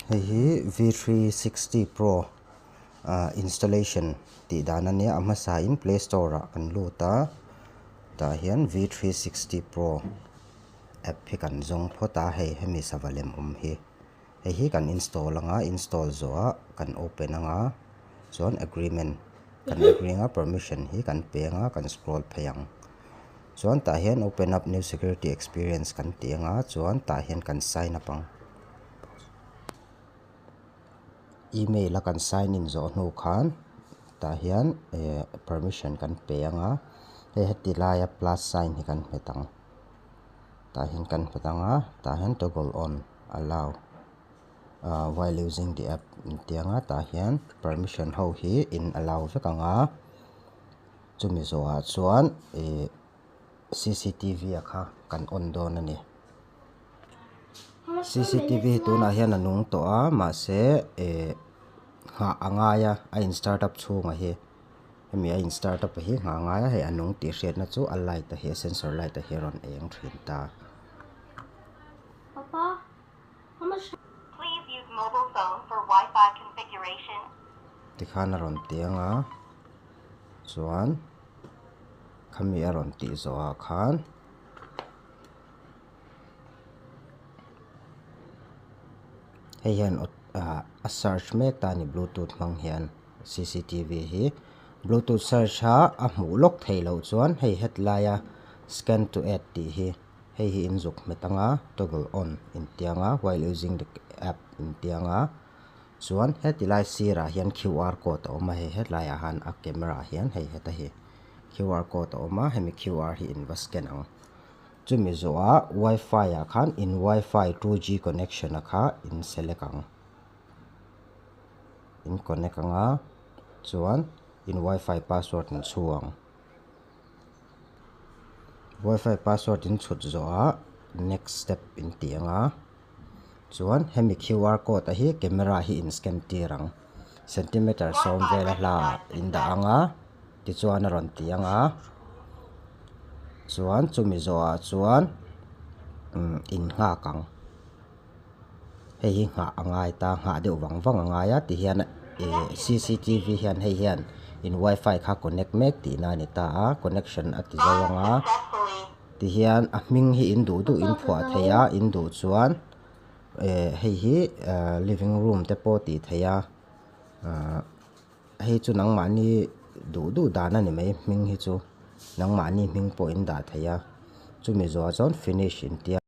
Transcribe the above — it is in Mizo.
Hei hi V 360 Pro ah installation tih dan a nia a hmasa in play store ah kan lut a tah hian V 360 Pro app hi kan zawng phawt a hei hemi sava lem awm hi hei hi kan install anga install zawh ah kan open anga chuan agreement kan agree anga permission hi kan pe anga kan scroll phei ang chuan tah hian open up new security experience kan tih anga chuan tah hian kan sign up ang. Email a kan sign in zawh hnu khan tah hian eh permission kan pe anga hei heti laia plus sign hi kan hmet ang tah hian kan hmet anga tah hian toggle on allow ah while using the app tih anga tah hian permission ho hi in allow vek anga chumi zawhah chuan ih C_C_T_V a kha kan on dawn a ni. Cctv hi tunah hian a nung tawh a mahse eh nghah a ngai a a in start up chhungah hi hemi a in start up hi nghah a ngai a hei a nung tih hriatna chu a light a hi a sensor light a hi a rawn eng thin ta. Tikhan a rawn ti ang a chuan khami a rawn tih zawhah khan. Hei hian ah a search mek ta a ni bluetooth hmang hian cctv hi bluetooth search a a hmuh lawk theih loh chuan hei hetlai a scan to add tih hi hei hi in zuk hmet anga toggle on inti anga while using the app inti anga chuan heti lai sirah hian qr code a awm a hei hetlai ah han a camera ah hian hei heta hi qr code a awm a hemi qr hi in va scan ang. Chumi zawhah wifi ah khan in wifi 2G connection a kha in select ang. In connect ang a, chuan in wifi password in chhu ang. Wifi password in chhut zawhah next step in tih ang a, chuan hemi qr code a hi camera hi in scan tir ang. Centimeter sawm vel a hla ah in dah ang a. Tichuan a rawn ti ang a, chuan chumi zawhah chuan umm innghak ang. Hei hi nghah a ngai ta, nghah deuh vang vang a ngai a tihian ih cctv hian hei hian in wifi kha connect mek tihna a ni ta a, connection a ti zo ang a. Tihian a hming hi in duh duh in phuah thei a, in duh chuan eh hei hi living room te pawh tih theih a ahh. Hei chu nangmahni duh duh dan a ni mai hming hi chu nangmahni hming pawh in dah thei a chumi zawhah chuan finish in tia.